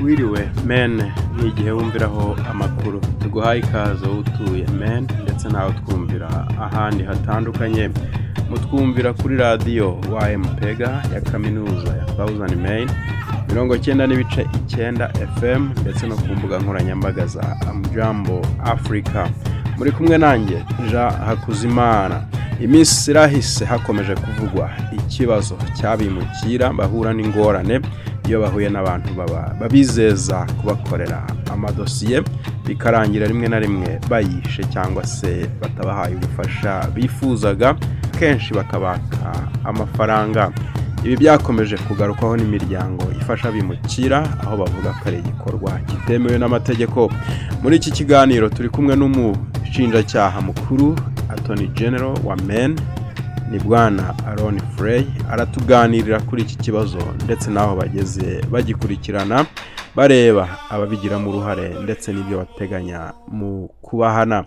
Wiriwe Maine ni igihe wumviraho amakuru. Tuguhaye ikaze wowe utuye Maine ndetse nawe twumvira ahandi hatandukanye. Mutwumvira kuri radiyo YMPega ya kaminuza ya Southern Maine, 90.9 FM, ndetse no ku mbuga nkoranyambaga za Amjambo Africa. Muri kumwe nanjye Jean Hakuzimana. Iminsi irahise hakomeje kuvugwa ikibazo cy'abimukira bahura n'ingorane iyo bahuye n'abantu baba babizeza kubakorera amadosiye, bikarangira rimwe na rimwe bayishe cyangwa se batabahaye ubufasha bifuzaga, kenshi bakabaka amafaranga. Ibi byakomeje kugarukwaho n'imiryango ifasha abimukira, aho bavuga ko ari igikorwa kitemewe n'amategeko. Muri iki kiganiro turi kumwe n'umushinjacyaha mukuru, Attorney General wa Maine, ni bwana Aaron Frey. Aratuganirira kuri iki kibazo ndetse n'aho bageze bagikurikirana, bareba ababigiramo uruhare ndetse n'ibyo bateganya mu kubahana.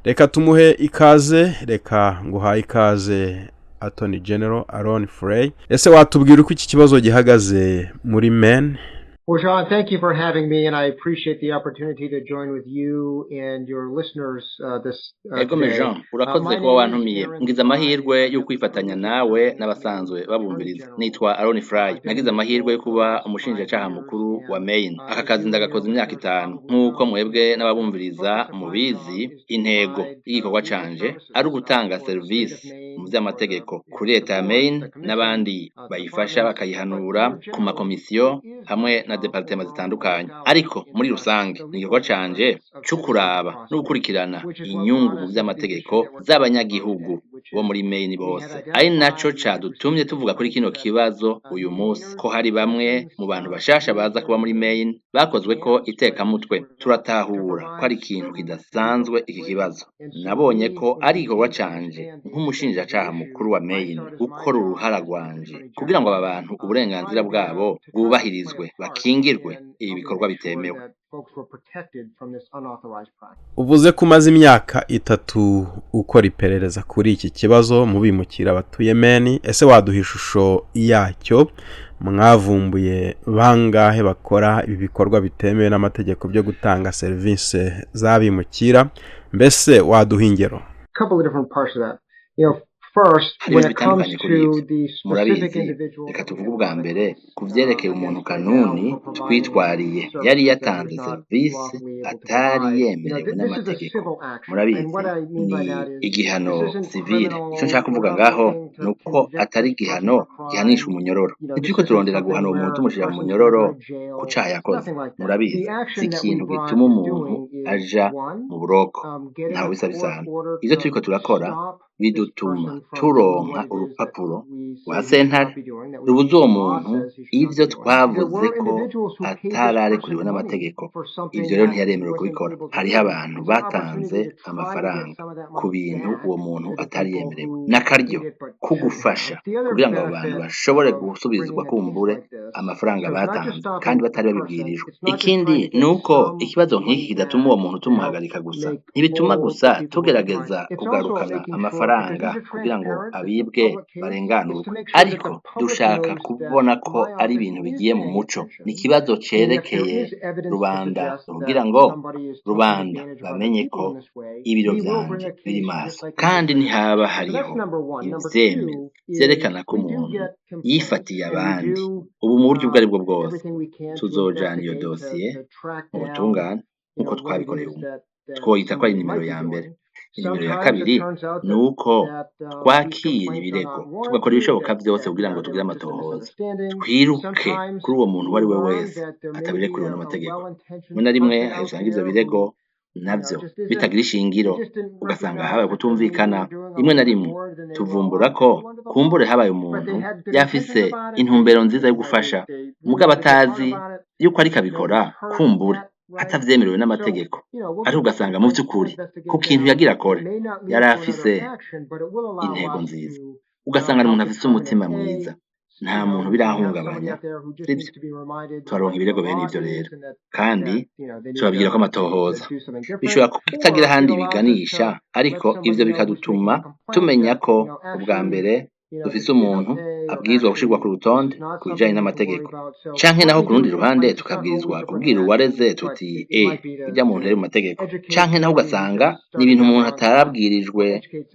Reka tumuhe ikaze. Reka nguhaye ikaze, Attorney General Aaron Frey. Ese watubwira uko iki kibazo gihagaze muri Maine? Well, Jean, thank you for having me, and I appreciate the opportunity to join with you and your listeners this Egome today. Jean, urakoze kuba wantumiye. Ngize amahirwe yo kwifatanya nawe n'abasanzwe babumviriza. Nitwa Aaron Fry. Nagize amahirwe yo kuba umushinjacaha mukuru wa Maine. Aka kazi ndagakoze imyaka 5. Nk'uko mwebwe n'ababumviriza mubizi, intego y'igikorwa canje ari ugutanga serivisi mu vy'amategeko kuri leta ya Maine n'abandi bayifasha, bakayihanura ku makomisiyo hamwe na départements zitandukanye. Ariko muri rusange ni igikorwa canje co kuraba no gukurikirana inyungu mu vy'amategeko z'abanyagihugu bo muri Maine bose, ari naco cadutumye tuvuga kuri kino kibazo uyu munsi, ko hari bamwe mu bantu bashasha baza kuba muri Maine bakozwe ko itekamutwe. Turatahura ko ari ikintu kidasanzwe iki kibazo. Nabonye ko ari igikorwa canje nk'umushinjacaha mukuru wa Maine gukora uruhara rwanje kugira ngo aba bantu uburenganzira bwabo bwubahirizwe, bakingirwe ibi bikorwa bitemewe. Uvuze ko umaze imyaka 3 ukora iperereza kuri iki kibazo mu bimukira batuye Maine. Ese waduha ishusho yacyo? Mwavumbuye bangahe bakora ibi bikorwa bitemewe n'amategeko byo gutanga serivisi z'abimukira? Mbese waduha ingero? Hari ibintu bitandukanye kuri ibyo, murabizi. Reka tuvuge ubwa mbere ku vyerekeye umuntu kanuni twitwariye yari yatanze serivisi atari yemerewe n'amategeko. Murabizi, ni igihano civil. Ico nshaka kuvuga ngaho ni uko atari igihano gihanisha umunyororo. Ntituriko turondera guhana uwo muntu tumushira mu munyororo ku caha yakoze. Murabizi, si ikintu gituma umuntu aja mu buroko, ntawe bisa bisana. Ivyo turiko turakora bidutuma turonka urupapuro rwa sentare rubuza uwo muntu ivyo twavuze ko atararekuriwe n'amategeko. Ivyo rero ntiyaremerewe kubikora. Hariho abantu batanze amafaranga ku bintu uwo muntu atari yemerewe. N'akaryo ko gufasha kugira ngo abo bantu bashobore gusubizwa kumbure amafaranga batanze kandi batari babibwirijwe. Ikindi ni uko ikibazo nk'iki kidatuma uwo muntu tumuhagarika gusa. Ntibituma gusa tugerageza kugarukana amafaranga kugira ngo abibwe barenganurwe, ariko dushaka kubona ko ari ibintu bigiye mu muco. Ni ikibazo cerekeye rubanda, kugira ngo rubanda bamenye ko ibiro vyanje biri maso, kandi ntihaba hariho ivyemeza vyerekana ko umuntu yifatiye abandi ubu mu buryo ubwo aribwo bwose, tuzojana iyo dosiye mu butungane nk'uko twabikoreye ubu. Twoyita ko ari nimero ya mbere. Inimero ya kabiri ni uko twakira ibirego, tugakora ibishoboka vyose kugira ngo tugire amatohoza, twiruke kuri uwo muntu uwo ari we wese atabirekuriwe n'amategeko. Rimwe na rimwe aho usanga ivyo birego navyo bitagira ishingiro, ugasanga habaye kutumvikana. Rimwe na rimwe tuvumbura ko kumbure habaye umuntu yafise intumbero nziza yo gufasha, mugabo atazi yuko ariko abikora kumbure atavyemerewe n'amategeko, ariko ugasanga mu vy'ukuri ku kintu yagira akore yari afise intego nziza, ugasanga n'umuntu afise umutima mwiza, nta muntu birahungabanya, sivyo? Turaronka ibirego bene ivyo rero, kandi tubabwira ko amatohoza bishobora kutagira ahandi biganisha, ariko ivyo bikadutuma tumenya ko ubwa mbere dufise umuntu abwirizwa gushirwa ku rutonde ku bijanye n'amategeko, canke naho ku rundi ruhande tukabwirizwa kubwira uwareze tuti e urya muntu yari mu mategeko, canke naho ugasanga ni ibintu umuntu atarabwirijwe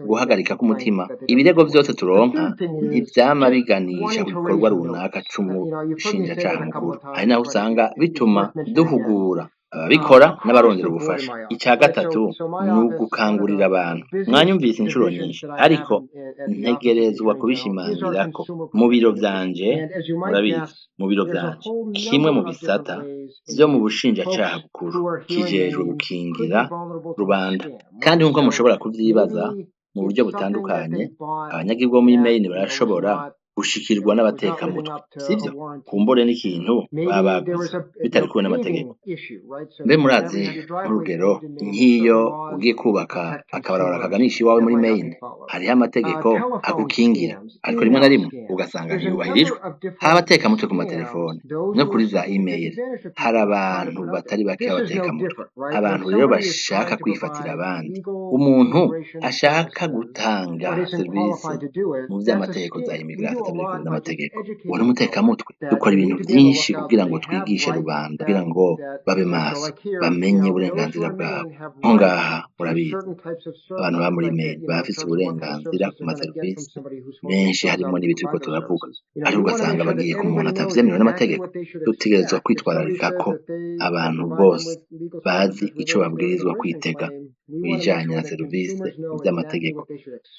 guhagarika k'umutima. Ibirego vyose turonka ntivyama biganisha ku gikorwa runaka c'umushinjacaha mukuru. Hari naho usanga bituma duhugura ababikora n'abarondera ubufasha. Ica gatatu ni ugukangurira abantu. Mwanyumvise inshuro nyinshi, ariko ntegerezwa kubishimangirako. Mu biro vyanje, murabizi, mu biro vyanje, kimwe mu bisata vyo mu bushinjacaha bukuru kijejwe gukingira rubanda. Kandi nk'uko mushobora kuvyibaza, mu buryo butandukanye, abanyagihugu bo muri Maine barashobora gushikirwa n'abatekamutwe, sivyo? Kumbure n'ikintu baba baguze bitarikuwe n'amategeko. Mbe murazi, nk'urugero, nk'iyo ugiye kubaka akabarabara kaganisha iwawe muri Maine, hariho amategeko agukingira, ariko rimwe na rimwe ugasanga ntiyubahirijwe. Hari abatekamutwe ku matelefone no kuri za email. Hari abantu batari bake b'abatekamutwe, abantu rero bashaka kwifatira abandi. Umuntu ashaka gutanga serivisi mu vy'amategeko za immigration atabirekuwe n'amategeko, uwo ni umutekamutwe. Dukora ibintu vyinshi kugira ngo twigishe rubanda, kugira ngo babe maso, bamenye uburenganzira bwabo. Nko ngaha murabizi, abantu baba muri Maine barafise uburenganzira ku maserivisi menshi, harimo n'ibi turiko turavuga, ariko ugasanga bagiye ku muntu atavyemerewe n'amategeko. Dutegerezwa kwitwararika ko abantu bose bazi ico babwirizwa kwitega mu bijanye na serivisi mu vy'amategeko,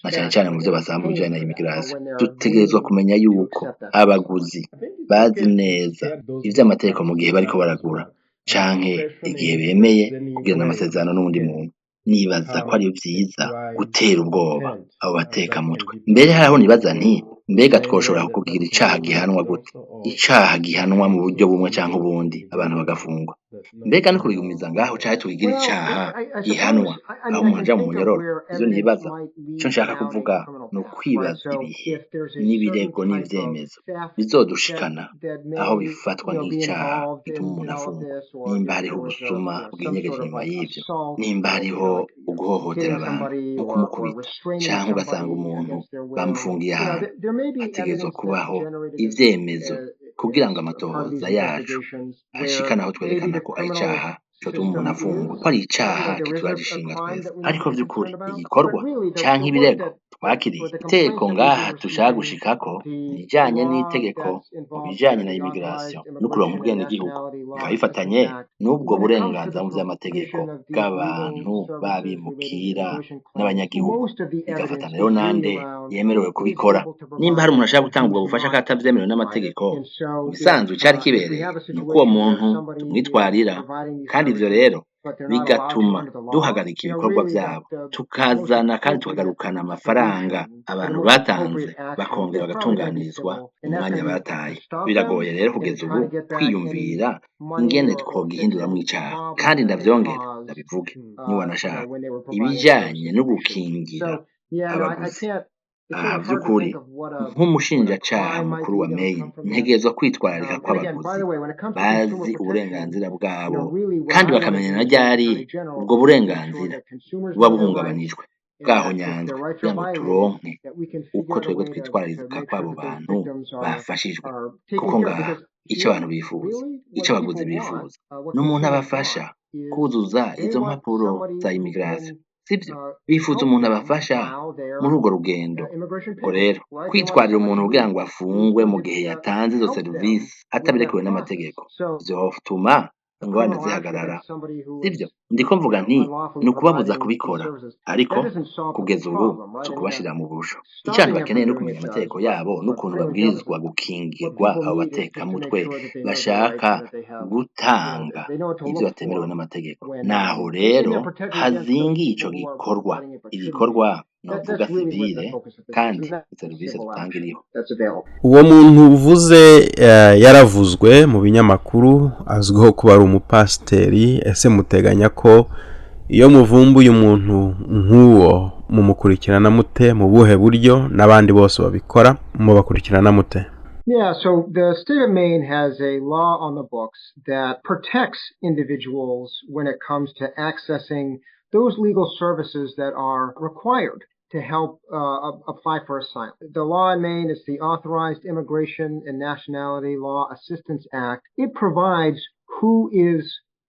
na cane cane mu vyo basaba mu bijanye na immigration. Dutegerezwa kumenya yuko abaguzi bazi neza ivy'amategeko mu gihe bariko baragura canke igihe bemeye kugirana amasezerano n'uwundi muntu. Nibaza ko ari vyiza gutera ubwoba abo batekamutwe. Mbere haraho nibaza nti: mbega twoshobora kugira icaha gihanwa gute? Icaha gihanwa mu buryo bumwe canke ubundi, abantu bagafungwa. Mbega no kubigumiza ngaho, canke tubigira icaha gihanwa aho umuntu aja mu munyororo? Ivyo nibaza. Ico nshaka kuvuga ni ukwibaza ibihe n'ibirego n'ivyemezo bizodushikana aho bifatwa nk'icaha gituma umuntu afungwa, nimba hariho ubusuma bwinyegeje inyuma y'ivyo, nimba hariho uguhohotera abantu nko kumukubita, canke ugasanga umuntu bamufungiye ahantu. Hategerezwa kubaho ivyemezo kugira ngo amatohoza yacu ashikane aho twerekana ko ari icaha cotuma umuntu afungwa, ko ari icaha kituraje ishinga twese. Ariko vy'ukuri igikorwa canke ibirego twakiriye, itegeko ngaha dushaka gushikako ibijanye n'itegeko mu bijanye na immigration no kuronka ubwenegihugu, bikaba bifatanye n'ubwo burenganzira mu vy'amategeko bw'abantu b'abimukira n'abanyagihugu, bigafatana rero nande yemerewe kubikora. Nimba hari umuntu ashaka gutanga ubwo bufasha ko atavyemerewe n'amategeko, mu bisanzwe icari kibereye ni uko uwo muntu tumwitwarira, kandi ivyo rero bigatuma duhagarika ibikorwa vyabo, tukazana kandi tukagarukana amafaranga abantu batanze, bakongera bagatunganirizwa umwanya bataye. Biragoye rero kugeza ubu kwiyumvira ingene twogihinduramwo icaha. Kandi ndavyongere ndabivuge, niwanashaka, ibijanye no gukingira abaguzi, aha vy'ukuri nk'umushinjacaha mukuru wa Maine ntegerezwa kwitwararika ko abaguzi bazi uburenganzira bwabo, kandi bakamenya na ryari ubwo burenganzira buba buhungabanijwe, bwahonyanzwe, kugira ngo turonke uko twebwe twitwararika kw'abo bantu bafashijwe. Kuko ngaha ico abantu bifuza, ico abaguzi bifuza, n'umuntu abafasha kuzuza izo mpapuro za immigration, sivyo? Bifuza umuntu abafasha muri urwo rugendo. Ubwo rero kwitwarira umuntu kugira ngo afungwe mu gihe yatanze izo serivisi atabirekuriwe n'amategeko vyotuma ingorane zihagarara, sivyo? Ndiko mvuga nti ni ukubabuza kubikora, ariko kugeza ubu si ukubashira mu busho. Ico abantu bakeneye no kumenya amategeko yabo n'ukuntu babwirizwa gukingirwa abo batekamutwe bashaka gutanga ivyo batemerewe n'amategeko. Naho rero hazingiye ico gikorwa, igikorwa novuga sivile, kandi serivisi dutanga iriho. Uwo muntu uvuze yaravuzwe mu binyamakuru, azwiho kuba ari umupasiteri. Ese muteganya ko iyo muvumbuye umuntu nk'uwo mumukurikirana mute, mu buhe buryo, n'abandi bose babikora mubakurikirana mute? Yeah, so the state of Maine has a law on the books that protects individuals when it comes to accessing those legal services that are required. to help apply for asylum. The law in Maine is the Authorized Immigration and Nationality Law Assistance Act. It provides who is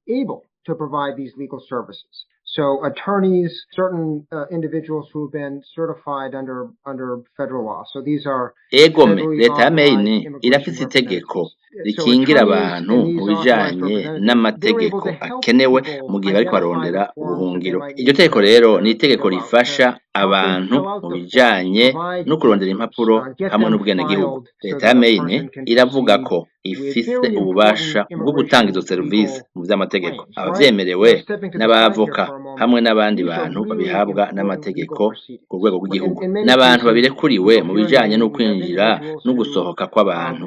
able to provide these legal services. So attorneys, certain individuals who have been certified under federal law. So these are Egome, leta ya Maine irafise itegeko rikingira abantu mu bijanye n'amategeko akenewe mu gihe bariko barondera ubuhungiro. Iryo tegeko rero ni itegeko rifasha abantu mu bijanye no kurondera impapuro hamwe n'ubwenegihugu. Leta ya Maine iravuga ko ifise ububasha bwo gutanga izo serivisi mu vy'amategeko. Abavyemerewe n'abavoka hamwe n'abandi bantu babihabwa n'amategeko ku rwego rw'igihugu, n'abantu babirekuriwe mu bijanye no kwinjira no gusohoka kw'abantu,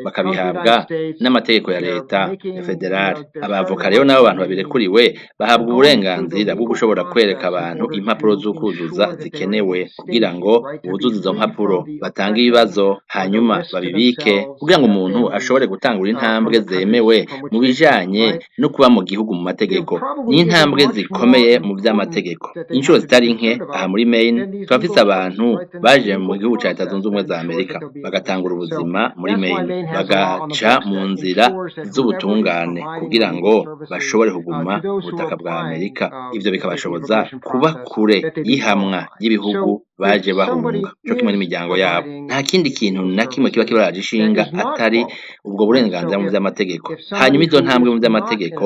bakabihabwa n'amategeko ya leta ya federale. Abavoka rero n'abo bantu babirekuriwe bahabwa uburenganzira bwo gushobora kwereka abantu impapuro z'ukuzuza zikenewe kugira ngo buzuze izo mpapuro, batange ibibazo, hanyuma babibike kugira ngo umuntu ashobore gutangura intambwe zemewe mu bijanye no kuba mu gihugu mu mategeko. Ni intambwe zikomeye mu vy'amategeko. Inshuro zitari nke aha muri Maine turafise abantu baje mu gihugu ca Leta Zunze Ubumwe za Amerika, bagatangura ubuzima muri Maine, bagaca mu nzira z'ubutungane kugira ngo bashobore kuguma ku butaka bwa Amerika. Ivyo bikabashoboza kuba kure y'ihamwa ry'ibihugu baje bahunga, co kimwe n'imiryango yabo. Nta kindi kintu na kimwe kiba kibaraje ishinga atari ubwo burenganzira mu vy'amategeko. Hanyuma izo ntambwe mu vy'amategeko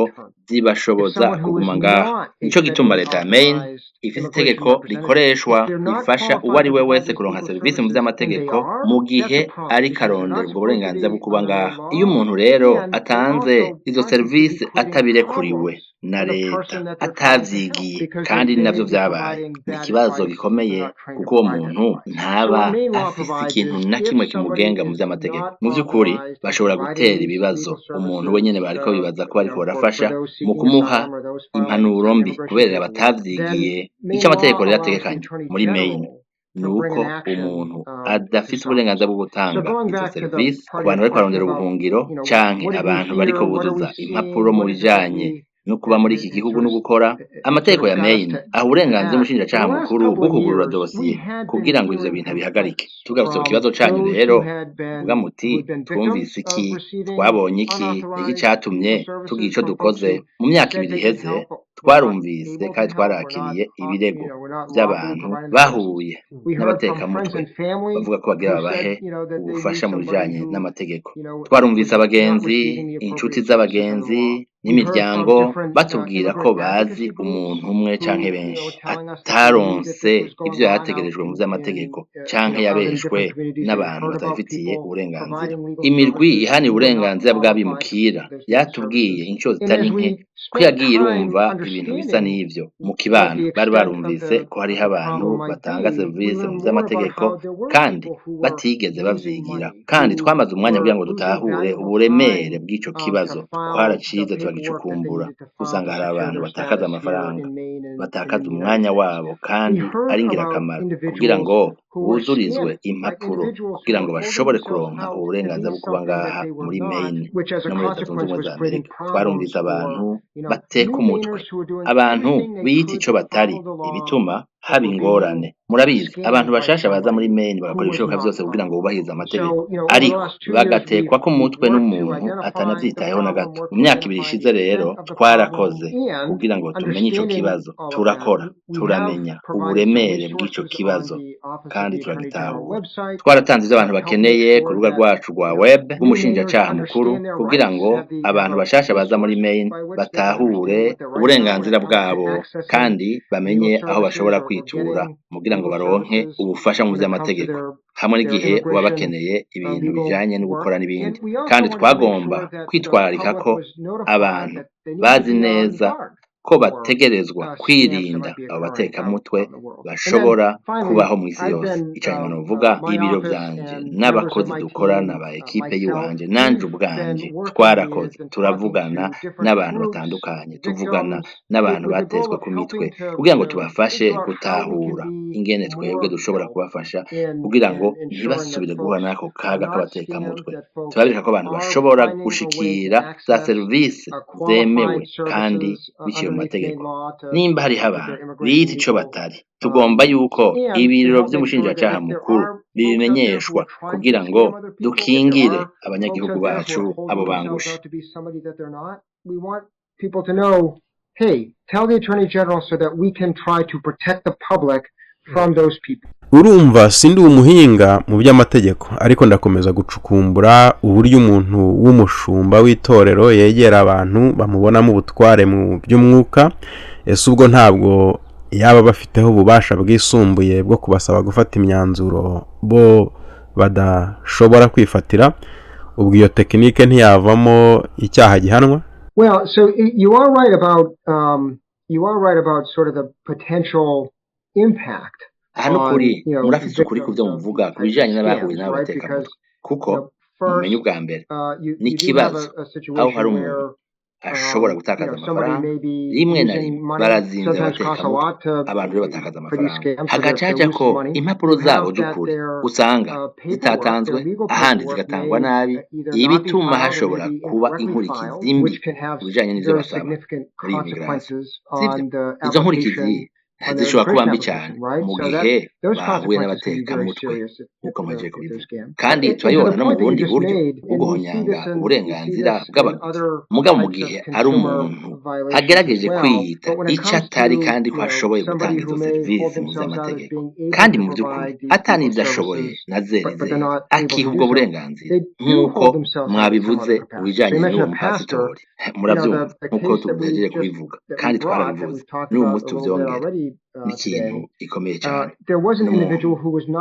zibashoboza kuguma ngaho. Nico gituma leta ya Maine ifise itegeko rikoreshwa rifasha uwo ari we wese kuronka serivisi mu vy'amategeko mu gihe ariko arondera ubwo burenganzira bwo kuba ngaha. Iyo umuntu rero atanze izo serivisi atabirekuriwe na leta, atavyigiye, kandi navyo vyabaye, ni ikibazo gikomeye, kuko uwo muntu ntaba afise ikintu na kimwe kimugenga mu vy'amategeko. Mu vy'ukuri bashobora gutera ibibazo umuntu we nyene bariko bibaza ko bariko barafasha mu kumuha impanuro mbi kubera batavyigiye. Ico amategeko rero ategekanya muri Maine ni uko umuntu adafise uburenganzira bwo gutanga izo serivisi ku bantu bariko barondera ubuhungiro canke abantu bariko buzuza impapuro mu bijanye no kuba muri iki gihugu no gukora. Amategeko ya Maine aha uburenganzira umushinjacaha mukuru bwo kugurura dosiye kugira ngo ivyo bintu abihagarike. Tugarutse ku kibazo canyu rero, muvuga muti twumvise iki, twabonye iki, iki catumye tugira ico dukoze? Mu myaka 2 iheze twarumvise kandi twarakiriye ibirego vy'abantu bahuye n'abatekamutwe bavuga ko bagira babahe ubufasha mu bijanye n'amategeko. Twarumvise abagenzi, inshuti z'abagenzi n'imiryango batubwira ko bazi umuntu umwe canke benshi ataronse ivyo yategerejwe mu vy'amategeko canke yabeshwe n'abantu batabifitiye uburenganzira. Imirwi ihanira uburenganzira bw'abimukira yatubwiye incuro zitari nke ko yagiye irumva ibintu bisa n'ivyo mu kibano. Bari barumvise ko hariho abantu batanga serivisi mu vy'amategeko kandi batigeze bavyigira. Kandi twamaze umwanya kugira ngo dutahure uburemere bw'ico kibazo. Twaracize, turagicukumbura, usanga hari abantu batakaza amafaranga, batakaza umwanya wabo kandi ari ingirakamaro kugira ngo buzurizwe impapuro kugira ngo bashobore kuronka uburenganzira bwo kuba ngaha muri Maine no muri Leta Zunze Ubumwe za Amerika. Twarumvise abantu bateka umutwe, abantu biyita ico batari, ibituma haba ingorane. Murabizi, abantu bashasha baza muri Maine bagakora ibishoboka vyose kugira ngo bubahirize amategeko, ariko bagatekwa ko umutwe n'umuntu atanavyitayeho na gato. Mu myaka 2 ishize rero twarakoze kugira ngo tumenye ico kibazo, turakora, turamenya uburemere bw'ico kibazo kandi turagitahura. Twaratanze ivyo abantu bakeneye ku rubuga rwacu rwa web rw'umushinjacaha mukuru kugira ngo abantu bashasha baza muri Maine batahure uburenganzira bwabo kandi bamenye aho bashobora kwitura kugira ngo baronke ubufasha mu vy'amategeko hamwe n'igihe baba bakeneye ibintu bijanye no gukora n'ibindi. Kandi twagomba kwitwararika ko abantu bazi neza ko bategerezwa kwirinda abo batekamutwe bashobora kubaho mw'isi yose. Icanyuma novuga, ibiro vyanje n'abakozi dukorana ba ekipe yiwanje nanje ubwanje twarakoze, turavugana n'abantu batandukanye, tuvugana n'abantu batezwe ku mitwe kugira ngo tubafashe gutahura ingene twebwe dushobora kubafasha kugira ngo ntibasubire guhura n'ako kaga k'abatekamutwe. Turabereka ko abantu bashobora gushikira za serivisi zemewe kandi biciye mu mategeko. Nimba hariho abantu biyita ico batari, tugomba yuko ibiro vy'umushinjacaha mukuru bibimenyeshwa kugira ngo dukingire abanyagihugu bacu abo bangushe. We want people to know, hey, tell the Attorney General so that we can try to protect the public from those people. Urumva, sindi umuhinga mu by'amategeko, ariko ndakomeza gucukumbura uburyo umuntu w'umushumba w'itorero yegera abantu bamubonamo ubutware mu by'umwuka. Ese ubwo ntabwo yaba bafiteho ububasha bwisumbuye bwo kubasaba gufata imyanzuro bo badashobora kwifatira? Ubwo iyo tekinike ntiyavamo icyaha gihanwa? Well, so you are right about sort of the potential impact. Aha ni ukuri, murafise ukuri ku byo muvuga ku bijanye n'abahuye n'abo batekamutwe, kuko mumenye ubwa mbere ni ikibazo aho hari umuntu ashobora gutakaza amafaranga. Rimwe na rimwe barazinze abatekamutwe, abantu rero batakaza amafaranga, hagaca haja ko impapuro zabo z'ukuri usanga zitatanzwe, ahandi zigatangwa nabi, ibituma hashobora kuba inkurikizi mbi ku bijanye n'ivyo basaba muri immigration, sivyo? Izo nkurikizi zishobora kuba mbi cyane mu gihe bahuye n'abatekamutwe nk'uko amaze kubivuga, kandi turabibona no mu bundi buryo bwo guhonyanga uburenganzira bw'abaguzi. Mugabo mu gihe ari umuntu agerageje kwiyita icyo atari kandi ko ashoboye gutanga izo serivisi mu by'amategeko, kandi mu by'ukuri atari ibyo ashoboye na zere zere, akiha ubwo burenganzira nk'uko mwabivuze ku bijyanye n'uwo mupasitori, murabyumva, nk'uko tugejeje kubivuga kandi twarabivuze, n'uwo munsi tubyongera, ni ikintu gikomeye cyane. N'umuntu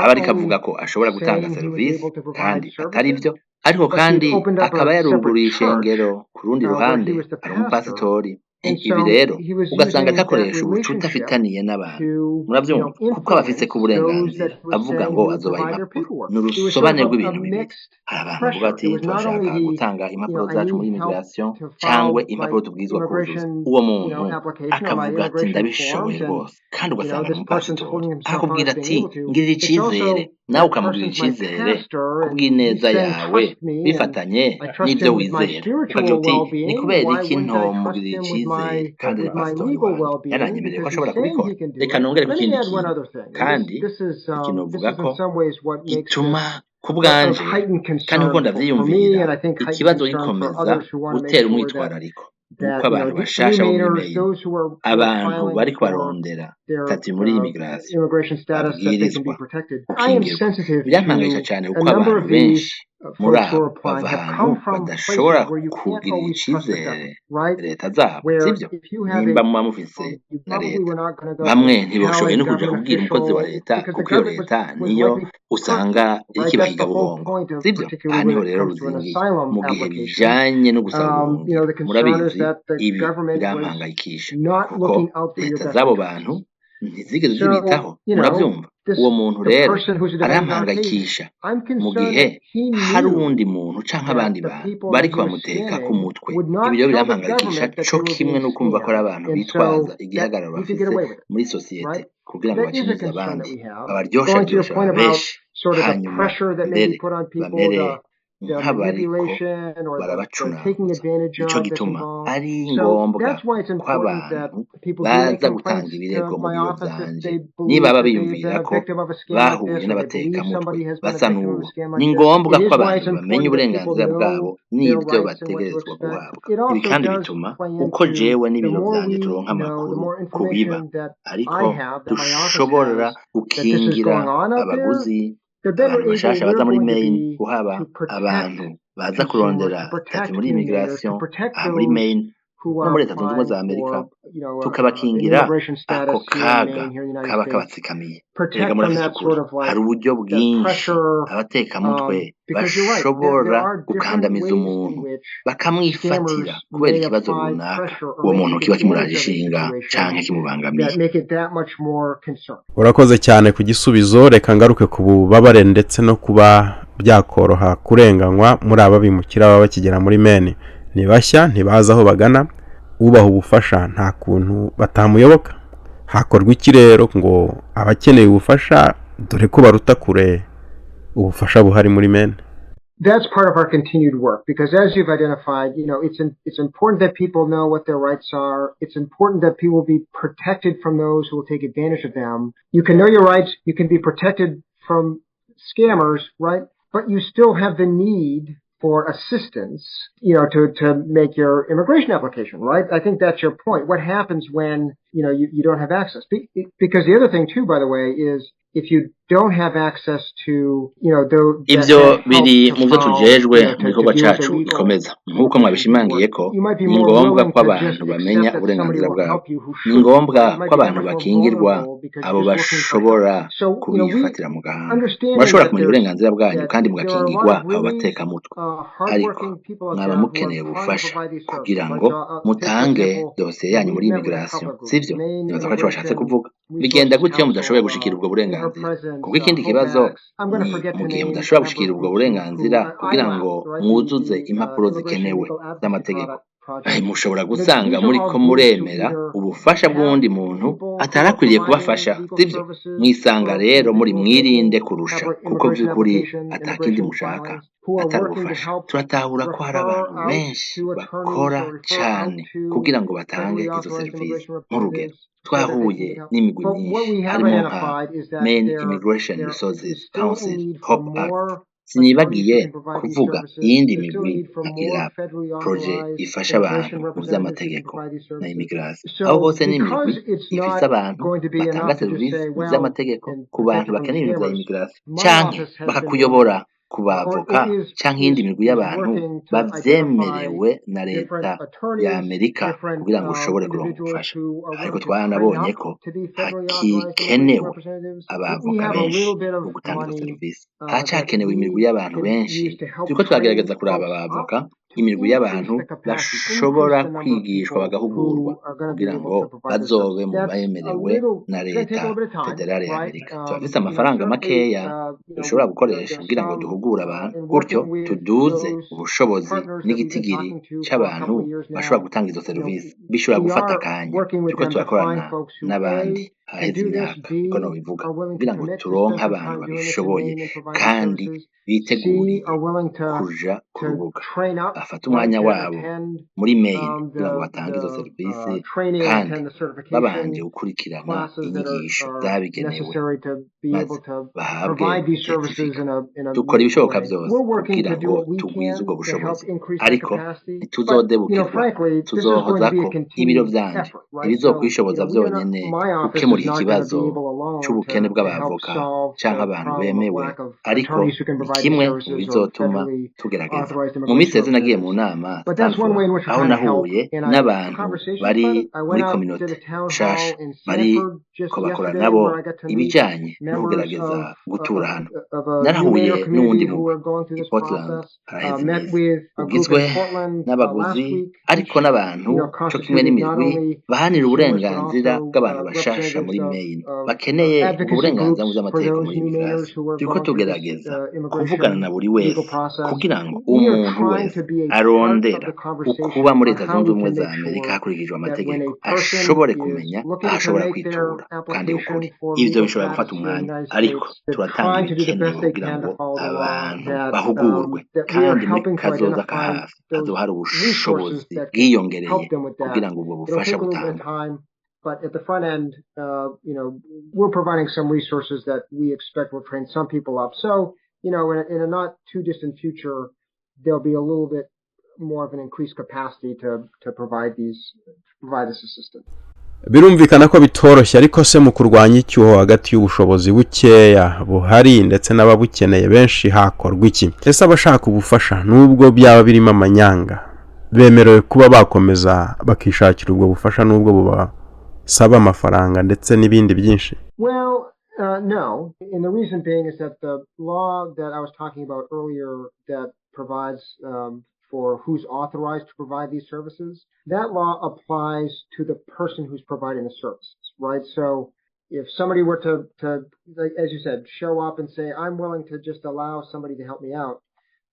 aba ariko avuga ko ashobora gutanga serivisi kandi atari byo, ariko kandi akaba yaruguruye ishengero, ku rundi ruhande ari umupasitori. Ibi rero ugasanga akakoresha ubucuti afitaniye n'abantu, murabyumva, kuko aba afise ku burenganzira, avuga ngo azobaha impapuro. Ni urusobane rw'ibintu bibiri. Hari abantu bavuga ati: "Turashaka gutanga impapuro zacu muri immigration cyangwa impapuro tubwirizwa kuzuza." Uwo muntu akavuga ati: "Ndabishoboye rwose," kandi ugasanga ni umupasitori, akakubwira ati: "Ngirira icizere," nawe ukamugirira icizere kubw'ineza yawe bifatanye n'ibyo wizera, ukagira uti: "Ni kubera iki ntomugirira icizere kandi ari pasitori wanjye, yaranyemereye ko ashobora kubikora?" Reka nongere ku kindi kintu, kandi ikintu uvuga ko gituma ku bwanje, kandi uko ndavyiyumvira, ikibazo gikomeza gutera umwitwarariko, nuko abantu bashasha bo muri Maine, abantu bariko barondera statut muri immigration, babwirizwa gukingirwa. Birampangayisha cane kuko abantu benshi muri abo bava ahantu badashobora kugirira icizere leta zabo, sivyo? Nimba muba mufise na leta, bamwe ntiboshoboye no kuja kubwira umukozi wa leta, kuko iyo leta niyo usanga iriko ibahiga buhongo, sivyo? Aha niho rero ruzingiye mu gihe bijanye no gusaba ubuhungiro. Murabizi, ibi birampangayikisha kuko leta z'abo bantu ntizigeze zibitaho, muravyumva. Uwo muntu rero arampangayikisha mu gihe hari uwundi muntu canke abandi bantu bariko bamuteka ku mutwe. Ibi rero birampangayikisha co kimwe no kumva ko ari abantu bitwaza igihagararo bafise muri sosiyete kugira ngo bacinyize abandi, babaryosharyoshe, babeshe, hanyuma mbere bamere nk'abariko barabacunaguza. Nico gituma ari ngombwa ko abantu baza gutanga ibirego mu biro vyanje niba biyumvira ko bahuye n'abatekamutwe basa n'uwo. Ni ngombwa ko abantu bamenya uburenganzira bwabo n'ivyo bategerezwa guhabwa. Ibi kandi bituma uko jewe n'ibiro vyanje turonka amakuru ku biba, ariko dushobora gukingira abaguzi, abantu bashasha baza muri Maine kuhaba, abantu baza kurondera statut muri immigration aha muri Maine no muri Leta Zunze Ubumwe za Amerika, tukabakingira ako kaga kaba kabatsikamiye. Erega murafise ukuri, hari uburyo bwinshi abatekamutwe bashobora gukandamiza umuntu, bakamwifatira kubera ikibazo runaka uwo muntu kiba kimuraje ishinga canke kimubangamiye. Urakoze cyane ku gisubizo. Reka ngaruke ku bubabare ndetse no kuba byakoroha kurenganywa muri aba bimukira baba bakigera muri Maine. Ni bashya, ntibazi aho bagana, ubaha ubufasha nta kuntu batamuyoboka. Hakorwa iki rero ngo abakeneye ubufasha, dore ko baruta kure ubufasha buhari muri Maine? That's part of our continued work because, as you've identified, you know, it's important that people know what their rights are. It's important that people be protected from those who will take advantage of them. You can know your rights. You can be protected from scammers, right? But you still have the need for assistance, you know, to make your immigration application, right? I think that's your point. What happens when, you know, you don't have access? Because the other thing too, by the way, is if you don't have access to, you know, the, Ivyo biri mu vyo tujejwe mu gikorwa cacu gikomeza. Nk'uko mwabishimangiye ko ni ngombwa ko abantu bamenya uburenganzira bwabo, ni ngombwa ko abantu bakingirwa abo bashobora kubifatira mu gahanga. Murashobora kumenya uburenganzira bwanyu kandi mugakingirwa abo batekamutwe, ariko mwaba mukeneye ubufasha kugira ngo mutange dosiye yanyu muri immigration, sivyo? Nibaza ko arico bashatse kuvuga. Bigenda gute iyo mudashoboye gushikira ubwo burenganzira? Kuko ikindi kibazo ni mu gihe mudashobora gushikira ubwo burenganzira kugira ngo mwuzuze impapuro zikenewe z'amategeko, mushobora gusanga muriko muremera ubufasha bw'uwundi muntu atarakwiriye kubafasha, sivyo? Mwisanga rero muri mwirinde kurusha, kuko vy'ukuri atakindi mushaka atari ubufasha. Turatahura ko hari abantu benshi bakora cane kugira ngo batange izo serivisi. Nk'urugero, twahuye n'imigwi myinshi harimo nka Maine Immigration Resources Council, Hope Act. Sinibagiye kuvuga iyindi migwi nka IRAP projet ifasha abantu mu vy'amategeko na immigration. Abo bose ni imigwi ifise abantu batanga serivisi mu vy'amategeko ku bantu bakeneye ibintu vya immigration, canke bakakuyobora ku bavoka canke iyindi migwi y'abantu bavyemerewe na leta ya Amerika kugira ngo ushobore kuronka ubufasha. Ariko twaranabonye ko hakikenewe abavoka benshi mu gutanga izo serivisi, haracakenewe imigwi y'abantu benshi. Turiko turagerageza kuraba abavoka, imirwi y'abantu bashobora kwigishwa bagahugurwa kugira ngo bazobe mu bemerewe na leta federale ya Amerika. Turafise amafaranga makeya dushobora gukoresha kugira ngo duhugure abantu, gutyo tuduze ubushobozi n'igitigiri c'abantu bashobora gutanga izo serivisi. Bishobora gufata akanya. Turiko turakorana n'abandi haheze imyaka, niko nobivuga, kugira ngo turonke abantu babishoboye kandi biteguriye kuja ku rubuga, bafate umwanya wabo muri Maine kugira ngo batange izo serivisi kandi babanje gukurikirana inyigisho zabigenewe, maze bahabwe certificat. Dukora ibishoboka vyose kugira ngo tugwize ubwo bushobozi, ariko ntituzodebukirwa, tuzohozako. Ibiro vyanje ntibizokwishoboza vyonyene gukemura iki kibazo c'ubukene bw'abavoka canke abantu bemewe, ariko ni kimwe mu bizotuma tugerageza. Mu minsi iheze nagiye mu nama Stanford, aho nahuye n'abantu bari muri communauté nshasha bariko bakora nabo ibijanye no kugerageza gutura hano. Narahuye n'uwundi mugwi i Portland haraheze iminsi, ugizwe n'abaguzi ariko n'abantu co kimwe n'imigwi bahanira uburenganzira bw'abantu bashasha muri Maine bakeneye ubwo burenganzira mu vy'amategeko muri immigration. Turiko tugerageza kuvugana na buri wese kugira ngo umuntu wese arondera ukuba muri Leta Zunze Ubumwe za Amerika hakurikijwe amategeko ashobore kumenya aho ashobora kwitura kandi ukuri. Ivyo bishobora gufata umwanya, ariko turatanga ibikenewe kugira ngo abantu bahugurwe, kandi muri kazoza ka hafi hazoba hari ubushobozi bwiyongereye kugira ngo ubwo bufasha butangwe. But at the front end, we're providing some resources that we expect will train some people up. So, in a not too distant future, there'll be a little bit more of an increased capacity to provide this assistance. Birumvikana ko bitoroshye, ariko se mu kurwanya icyuho hagati y'ubushobozi bukeya buhari ndetse n'ababukeneye benshi hakorwa iki? Ese abashaka ubufasha, nubwo byaba birimo amanyanga, bemerewe kuba bakomeza bakishakira ubwo bufasha nubwo bubasaba amafaranga ndetse n'ibindi byinshi? Well, no. And the reason being is that the law that I was talking about earlier that provides for who's authorized to provide these services, that law applies to the person who's providing the services, right? So if somebody were to, like, as you said, show up and say, "I'm willing to just allow somebody to help me out,"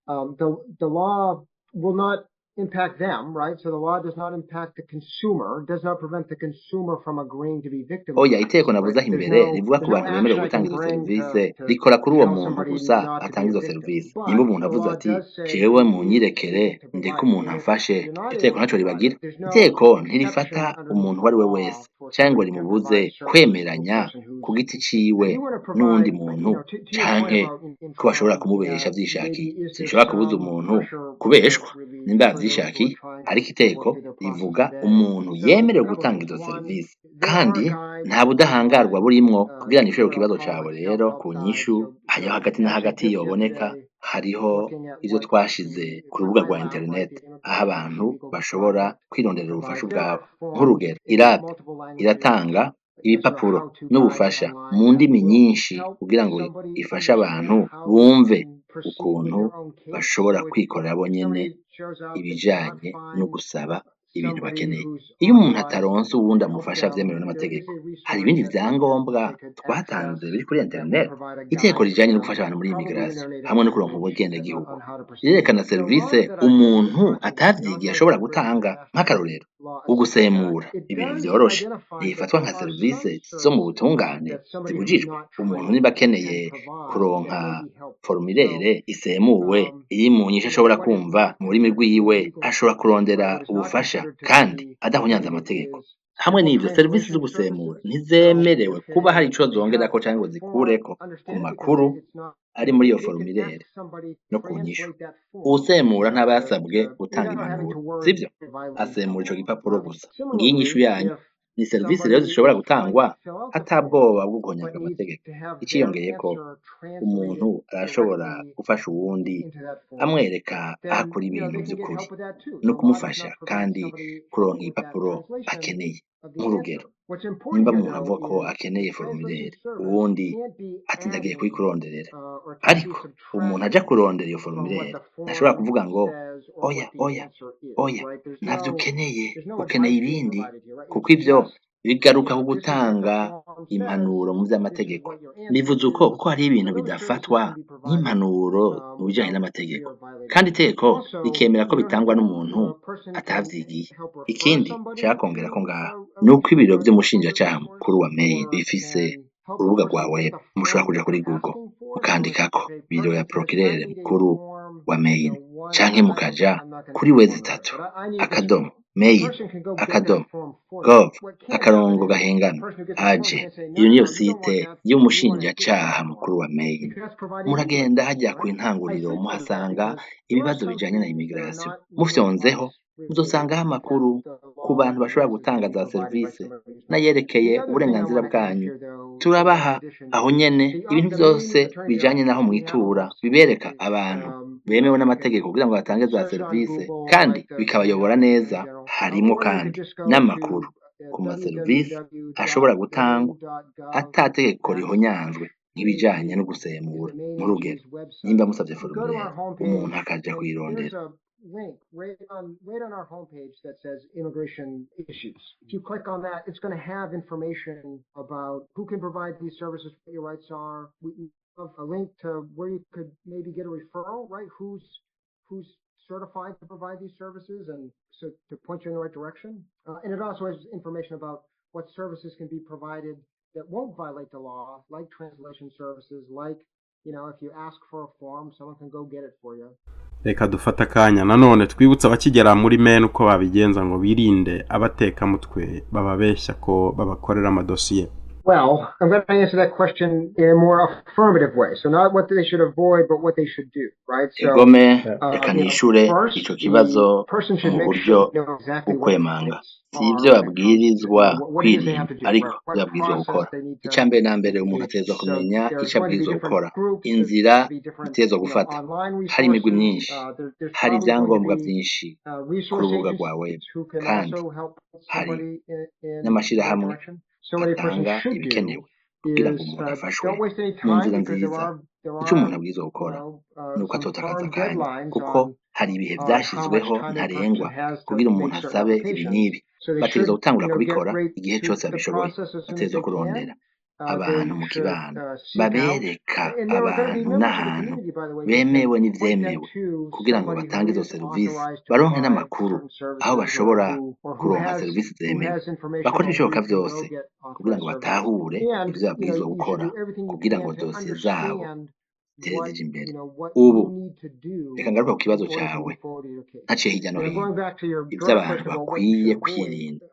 the law will not impact them, right? So the law does not impact the consumer, does not prevent the consumer from agreeing to be victimized. Oya, itegeko navuze Right? aho There's imbere no rivuga ku there's no bantu bemerewe action I gutanga can izo bring serivisi to rikora kuri uwo tell muntu somebody gusa not to be atanga a izo victim. serivisi. But Nimba umuntu the avuze law ati does say jewe who is munyirekere able to ndeke provide. umuntu And if amfashe, you're not iryo tegeko able to ntaco provide ribagira. it, there's no Itegeko ntirifata exception underneath umuntu the uwo ari we law wese for canke ngo somebody to rimubuze provide services to a kwemeranya person who's ku giti ciwe and you want to n'uwundi provide, muntu to your point canke about in ko bashobora trying, kumubesha avyishakiye. maybe is there Sinshobora kubuza some umuntu pressure, kubeshwa relief nimba for those who are yavyishakiye, trying ariko to work itegeko through their process rivuga today? umuntu So a yemerewe couple of gutanga things. izo One, serivisi, there are kandi guides nta that we budahangarwa provide, burimwo. Kugira nishure ku what I'll kibazo call cawe like rero self-help ku guides. nyishu So, ayo hagati na actually hagati just yoboneka yesterday, hariho looking at ivyo what twashize the ku rubuga rwa ILAP, right, internet the aho Immigration abantu Legal bashobora Project kwironderera ubufasha provides. There ubwabo. are forms Nk'urugero, in IRAP multiple languages, iratanga there's a ibipapuro how-to guide n'ubufasha online mu that ndimi will nyinshi help kugira ngo somebody ifashe abantu understand how they bumve can proceed with ukuntu their own case. bashobora So if kwikorera bo if nyene somebody shows up and cannot ibijanye no find gusaba ibintu somebody bakeneye. who's Iyo umuntu authorized ataronse to uwundi help amufasha them, vyemewe there is n'amategeko, a hari resource ibindi that they vyangombwa could twatanze access biri kuri that will internet. provide a Itegeko guide rijanye to no them, gufasha abantu muri probably in immigration their native hamwe no kuronka language, ubwenegihugu on how to proceed. rirerekana So a lot serivisi of it I think is umuntu addressing the atavyigiye ashobora Non-Immigration gutanga, National nk'akarorero Law Assistance Act. ugusemura It ibintu does vyoroshe identify that ntibifatwa there nka are serivisi some zo mu services butungane that somebody who's zibujijwe. not Umuntu trained niba can akeneye provide that kuronka may be helpful. So, formulaire isemuwe iri mu nyishu ashobora what is kumva not mu rurimi considered to be rwiwe, legal ashobora services, right? kurondera What is not ubufasha considered to kandi be adahonyanze prohibited amategeko. is Hamwe simple n'ivyo, serivisi translation zo gusemura services. So ntizemerewe if kuba hari they ico they zongerako have canke ngo a form, zikureko ku understand it because makuru it's not ari muri iyo they can ask formulaire somebody to no ku nyishu. translate that form Uwusemura ntaba to yasabwe to gutanga without having impanuro, to worry sivyo? they're violating some Asemura ico law. gipapuro gusa. Ngiyi Similarly, inyishu yanyu. if Ni serivisi rero somebody zishobora is trying to gutangwa fill out the ata form bwoba bwo but guhonyanga needs amategeko. to have their Iciyongeyeko, answer umuntu translated arashobora directly gufasha uwundi into that form, amwereka aho then akora ibintu they can get vy'ukuri help with that too. no The law does kumufasha not prevent kandi somebody kuronka helping with that igipapuro translation akeneye. of the Nk'urugero, answer. What's important nimba here umuntu though avuga ko is the akeneye translation formulaire, service uwundi can't be ati ndagiye adding kuyikuronderera. or can't be Ariko umuntu aja subtracting kurondera iyo from what formulaire the ntashobora form kuvuga ngo says or oya what the oya answer is, oya right? There's ntavyo no ukeneye, there's no ukeneye advice being ibindi, provided here, right? kuko It's ivyo just, bigaruka ku this is what the gutanga form says, impanuro mu this is vy'amategeko. what your answer Bivuze uko is. kuko hariho ibintu So those services bidafatwa can be provided nk'impanuro mu bijanye without n'amategeko, fear of violating kandi the law. itegeko Also, rikemera ko you don't have bitangwa to, n'umuntu a person can atavyigiye. help refer Ikindi somebody nshaka kongerako to ngaha a ni uko ibiro resource, a vy'umushinjacaha resource, mukuru wa Maine or bifise can help a urubuga rwa person get web the mushobora form kuja that kuri they're Google asking for. So if, mukandikako if a biro ya person says, I procureur need a mukuru form, wa Maine one, canke I don't, mukaja I'm not going to kuri do the wezi formula, itatu but I need this akadomo form. The Maine person can go get that akadomo form for them. gov What can't happen akarongo is the gahengama person who gets the form aje. can't say, no, Iyo no, niyo no, you don't want site that. You want a different y'umushinjacaha form. mukuru wa Maine. Because that's providing legal Muragenda advice, hajya ku right? I intanguriro say all of that muhasanga because there are ibibazo some bijanye na things that are immigration. not legal Mufyonzeho advice related muzosangaho that amakuru the ku law bantu bashobora recognizes to gutanga be za provided by serivisi somebody who's not trained. n'ayerekeye The other thing I uburenganzira want to add bwanyu. here, though, in Turabaha addition, aho is nyene ibintu the Maine vyose Attorney bijanye General, n'aho we have a mwitura website. bibereka It's, abantu bemewe you can n'amategeko kugira ngo batange za search on serivisi Google, kandi right, the Maine bikabayobora Attorney neza. General, Harimwo or you could kandi just go to n'amakuru ku maserivisi ashobora gutangwa www.maine.gov ata tegeko rihonyanzwe backslash nk'ibijanye AG no is gusemura. the Maine Nk'urugero, AG's website. nimba musavye You go to our formulaire homepage umuntu akaja and there's kuyirondera. a link right on our homepage that says immigration issues. If you click on that, it's going to have information about who can provide these services, what your rights are. We have a link to where you could maybe get a referral, right? Who's certified to provide these services, and so to point you in the right direction. And it also has information about what services can be provided that won't violate the law, like translation services, like, if you ask for a form, someone can go get it for you. Reka dufate akanya nanone twibutse abakigera muri Maine uko babigenza ngo birinde abatekamutwe bababeshya ko babakorera amadosiye. Well, I'm going to answer that question in a more affirmative way. So not what they should avoid, but what they should do, right? So, Egome, reka nishure first, ico the kibazo person should mu make buryo sure they know exactly what their bw'ukwemanga. rights Si are ivyo when it comes to, babwirizwa what it is they kwirinda have to do, ariko right? What ivyo babwirizwa process gukora. they need to Ica mbere na mbere umuntu engage. ategerezwa So kumenya there's ico going to be abwirizwa different gukora, groups, there's inzira going to be different, itegerezwa gufata. online Hari imigwi resources. myinshi, There's hari probably going to ivyangombwa be vyinshi ku resource rubuga rwa web, agencies who can kandi also help point hari somebody in the right n'amashirahamwe direction. So what a person atanga should do ibikenewe kugira ngo is umuntu afashwe don't waste any mu time nzira because there nziza. are there Ico umuntu are abwirizwa gukora ni uko some atotakaza firm akanya deadlines kuko on hari ibihe on how much vyashizweho time a person ntarengwa has to kugira make umuntu certain asabe ibi applications. n'ibi. So they Bategerezwa should gutangura get kubikora right igihe to cose the babishoboye. process as soon as Bategerezwa they can. kurondera abantu mu kibano, babereka abantu n'ahantu bemewe n'ivyemewe kugira ngo batange izo serivisi, baronke n'amakuru aho bashobora kuronka serivisi zemewe. Bakore ibishoboka vyose kugira ngo batahure ivyo babwirizwa gukora kugira ngo dosiye zabo zitere zija imbere. Ubu reka ngaruke ku kibazo cawe ntaciye hirya no hino. Ivyo abantu bakwiye kwirinda: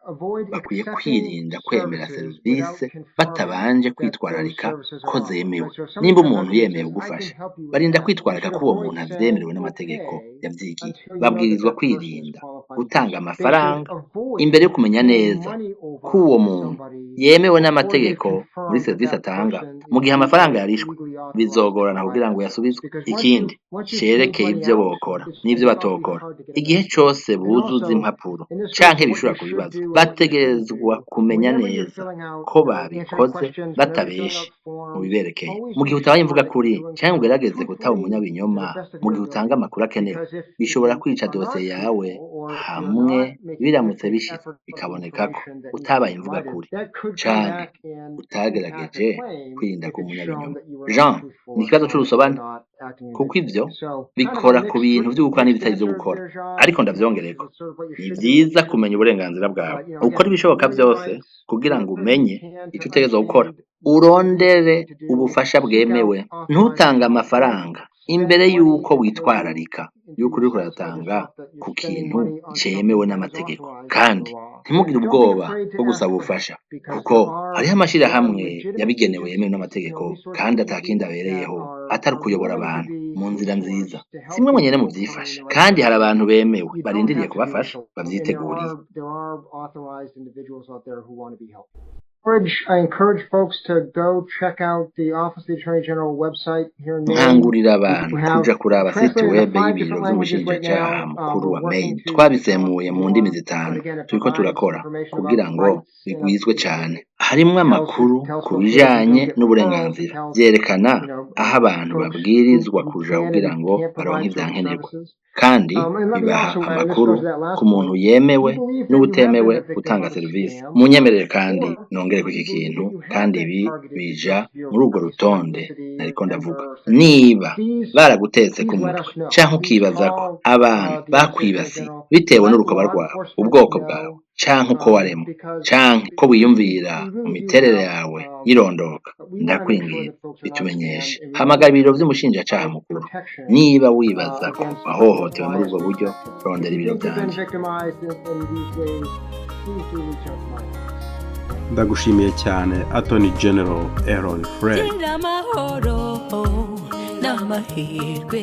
bakwiye kwirinda kwemera serivisi batabanje kwitwararika ko zemewe. Nimba umuntu yemeye kugufasha, barinda kwitwararika ko uwo muntu avyemerewe n'amategeko, yavyigiye. Babwirizwa kwirinda gutanga amafaranga imbere yo kumenya neza ko uwo muntu yemewe n'amategeko muri serivisi atanga. Mu gihe amafaranga yarishwe, bizogorana kugira ngo yasubizwe. Ikindi cerekeye ivyo bokora n'ivyo batokora: igihe cose buzuza impapuro canke bishura ku bibazo, bategerezwa kumenya neza ko babikoze batabeshe mu biberekeye. Mu gihe utabaye imvuga kuri canke ugerageze kutaba umunyabinyoma mu gihe utanga amakuru akenewe, bishobora kwica dosiye yawe, hamwe biramutse bishitse bikaboneka ko utabaye imvuga kuri canke utagerageje kwirinda kuba umunyabinyoma. Jean, ni ikibazo c'urusobane, kuko ivyo bikora ku bintu vyo gukora n'ibitari ivyo gukora. Ariko ndavyongereko: ni vyiza kumenya uburenganzira bwawe, ukora ibishoboka vyose kugira ngo umenye ico utegerezwa gukora, urondere ubufasha bwemewe, ntutange amafaranga imbere yuko witwararika yuko uriko urayatanga ku kintu cemewe n'amategeko. Kandi ntimugire ubwoba bwo gusaba ubufasha, kuko hariho amashirahamwe yabigenewe yemewe n'amategeko kandi atakindi abereyeho atari ukuyobora abantu mu nzira nziza. Simwe mwenyene muvyifasha, kandi hari abantu bemewe barindiriye kubafasha, bavyiteguriye. I encourage folks to go check out the Office of the Attorney General website here in Maine. Nkangurira abantu kuja kuraba site web y'ibiro vy'umushinjacaha mukuru wa Maine. Twabisemuye mu ndimi zitanu, turiko turakora kugira ngo bigwizwe cane. Harimwo amakuru ku bijanye n'uburenganzira, vyerekana aho abantu babwirizwa kuja kugira ngo baronke ivyankenerwa, kandi bibaha amakuru ku muntu yemewe n'uwutemewe gutanga serivisi. Munyemerere kandi nongereko iki kintu, kandi ibi bija muri urwo rutonde nariko ndavuga: niba baragutetse ku mutwe canke ukibaza ko abantu bakwibasiye bitewe n'urukoba rwawe, ubwoko bwawe canke uko waremwe, canke ko wiyumvira mu miterere yawe yirondoka, ndakwinginze bitumenyeshe. Hamagara ibiro vy'umushinjacaha mukuru. Niba wibaza ko wahohotewe muri ubwo buryo, rondera ibiro vyanje. Ndagushimiye cyane, Attorney General Aaron Frey. Gira amahoro n'amahirwe.